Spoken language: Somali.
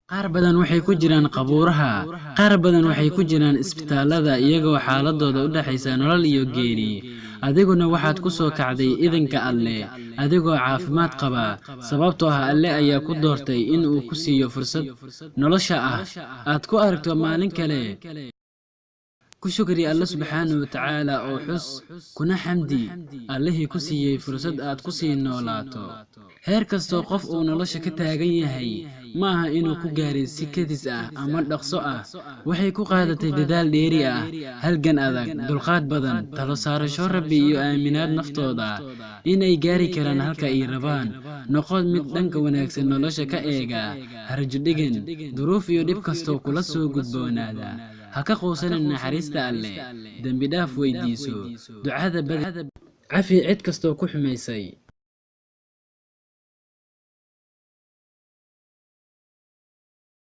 Qaar badan waxay ku jiraan qabuuraha, qaar badan waxay ku jiraan isbitaallada iyagoo xaaladooda u dhaxaysa nolol iyo geeri. Adiguna waxaad ku soo kacday idinka Alle, adigoo caafimaad qaba, sababtoo ah Alle ayaa ku doortay in uu ku siiyo fursad nolosha ah aad ku aragto maalin kale. Ku shukri Alle subxaanahu wa tacaala oo xus kuna xamdi Allihii ku siiyey fursad aad ku sii noolaato. Heer kastoo qof uu nolosha ka taagan yahay ma aha inuu ku gaaray si kedis ah ama dhaqso ah. Waxay ku qaadatay dadaal dheeri ah, halgan adag, dulqaad badan, talo saarasho Rabbi iyo aaminaad naftooda in ay gaari karaan halka ay rabaan. Noqo mid dhanka wanaagsan nolosha ka eega, ha rajo dhigin, duruuf iyo dhib kastoo kula soo gudboonaada. Ha ka quusanin naxariista Alle, dembi dhaaf weydiiso, ducada badi, cafi cid kastoo ku xumaysay.